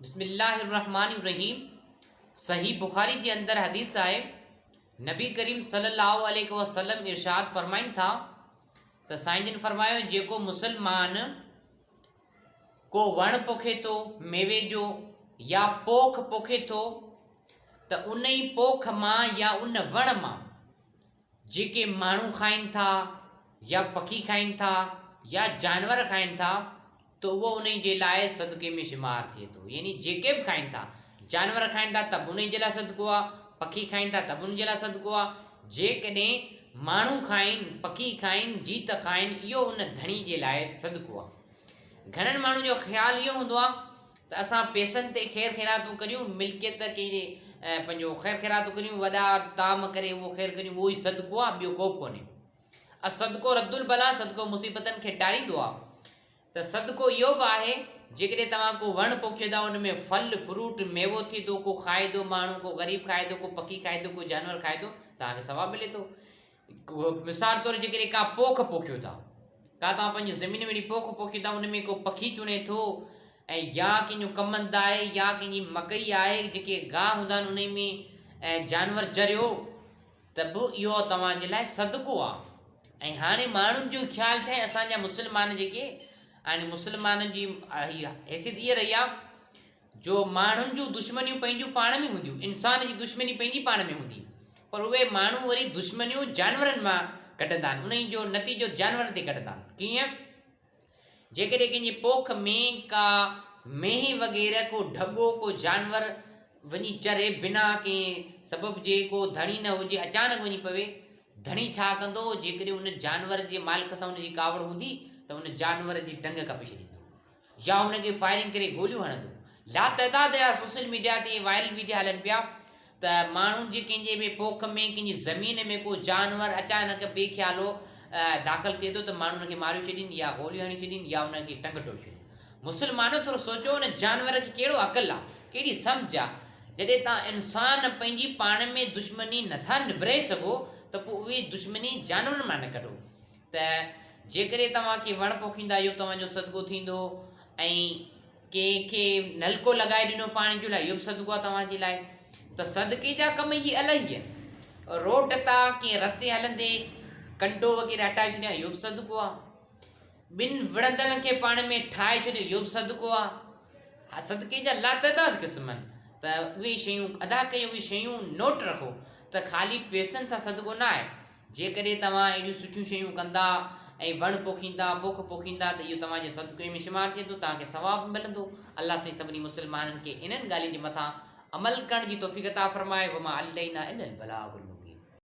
بسم الله الرحمٰن الرحيم صحيح بخاري جي اندر حديث آهي نبي ڪريم صلي الله عليه وسلم ارشاد فرمائن ٿا ته سائين جن فرمايو جيڪو مسلمان ڪو وڻ پوکي ٿو ميوي جو يا پوک پوکي ٿو ته ان ئي پوک مان يا ان وڻ مان جيڪي ماڻهو کائن ٿا يا پکي کائن ٿا يا جانور کائن ٿا ته اهو انهي جي لاء صدقي ۾ شمار ٿئي ٿو يعني جيڪي به کائن ٿا جانور کائن ٿا ته به انهي جي لاء صدقو آهي پکي کائن ٿا ته به ان جي لاء صدقو آهي جيڪڏهن ماڻهو کائن پکي کائن جيت کائن اهو ان ڌڻي جي لاء صدقو آهي گهڻن ماڻهن جو خيال اهو هوندو آهي ته اسان پئسن تي خير خيراتون ڪريون، ملڪيت ڪنهن جي پنهنجو خير خيراتون ڪريون، وڏا طعام ڪري اهو خير ڪريون، اهو ئي صدقو آهي، ٻيو ڪو به ڪونهي. الصدقو رد البلاء، صدقو مصيبتن کي ٽاريندو آهي. ته صدقو اهو به آهي، جيڪڏهن توهان ڪو وڻ پوکيو ٿا، ان ۾ ڦل، فروٽ، ميوو ٿئي ٿو، ڪو کائي ٿو ماڻهو، ڪو غريب کائي ٿو، ڪو پکي کائي ٿو، ڪو جانور کائي ٿو، توهان کي ثواب ملي ٿو. مثال طور جيڪڏهن ڪا پوک پوکيو ٿا ڪا توهان پنهنجي زمين ۾ پوک پوکيو ٿا ان ۾ ڪو پکي چڻي ٿو ۽ يا ڪنهن جو ڪمند آهي يا ڪنهن جي مڪئي آهي جيڪي گاهه هوندا آهن ان ۾ ۽ جانور چريو ته به اهو توهان جي لاء صدقو آهي ۽ هاڻي ماڻهن جو خيال ڇا آهي اسان جا مسلمان جيڪي آهن مسلمانن جي حيثيت اها رهي آهي جو ماڻهن جون دشمنيون پنهنجون پاڻ ۾ هونديون، انسان جي دشمني پنهنجي پاڻ ۾ هوندي، پر اهي ماڻهو وري دشمنيون جانورن مان ڪڍندا آهن، انهي جو نتيجو جانورن تي ڪڍندا آهن. ڪيئن؟ جيڪڏهن ڪنهن جي پوک ۾ ڪا مينهن وغيره ڪو ڍڳو ڪو جانور وڃي چري بنا ڪنهن سبب جي ڪو ڌڻي نه هجي اچانڪ وڃي پوي، ڌڻي ڇا ڪندو جيڪڏهن ان جانور جي مالڪ سان ان جي ڪاوڙ هوندي ته ان جانور جي ٽنگ ڪپي ڇڏيندو. يا ان کي فائرنگ ڪري گوليون هڻندو. لاتعداد اهڙا سوشل ميڊيا تي وائرل ويڊيا هلن پيا ته ماڻهن جي ڪنهن جي به پوک ۾ ڪنهن جي زمين ۾ ڪو جانور اچانڪ بي خيالو داخل ٿئي ٿو ته ماڻهو ان کي ماريو ڇڏين يا گوليون هڻي ڇڏين يا ان کي ٽنگ ٽوڙي ڇڏين. مسلمانو ٿورو سوچو ان جانور کي ڪهڙو عقل آ ڪهڙي سمجهه آ جڏهن توهان انسان پنهنجي پاڻ ۾ دشمني نٿا نڀرائي سگهو ته پوء اهي دشمني جانورن مان نه ڪڍو. ته جيڪڏهن توهان ڪي وڻ پوکيندا اهو توهان جو صدقو ٿيندو ۽ ڪنهن کي نلڪو لڳائي ڏنو پاڻي جو لاء اهو به صدقو آهي توهان جي لاء ته صدقي جا ڪم اهي الاهي آهن روڊ تان ڪنهن رستي هلندي ڪنڊو وغيره هٽائي ڇڏيان اهو به صدقو آهي ٻن وڙهندڙن کي پاڻ ۾ ٺاهي ڇڏيو اهو به صدقو آهي ها صدقي جا لاتعداد قسم آهن ته اهي شيون ادا ڪيو اهي شيون نوٽ رکو ته خالي پئسن سان صدقو نه آهي جيڪڏهن توهان اهڙيون سٺيون شيون ڪندا ۽ وڻ پوکيندا، پوک پوکيندا ته اهو توهان جي صدقي ۾ شمار ٿيندو، توهان کي ثواب به ملندو. الله سائين سڀني مسلمانن کي انهن ڳالهين جي مٿان عمل ڪرڻ جي توفيق عطا فرمائي. وما علينا الا البلاغ المبين.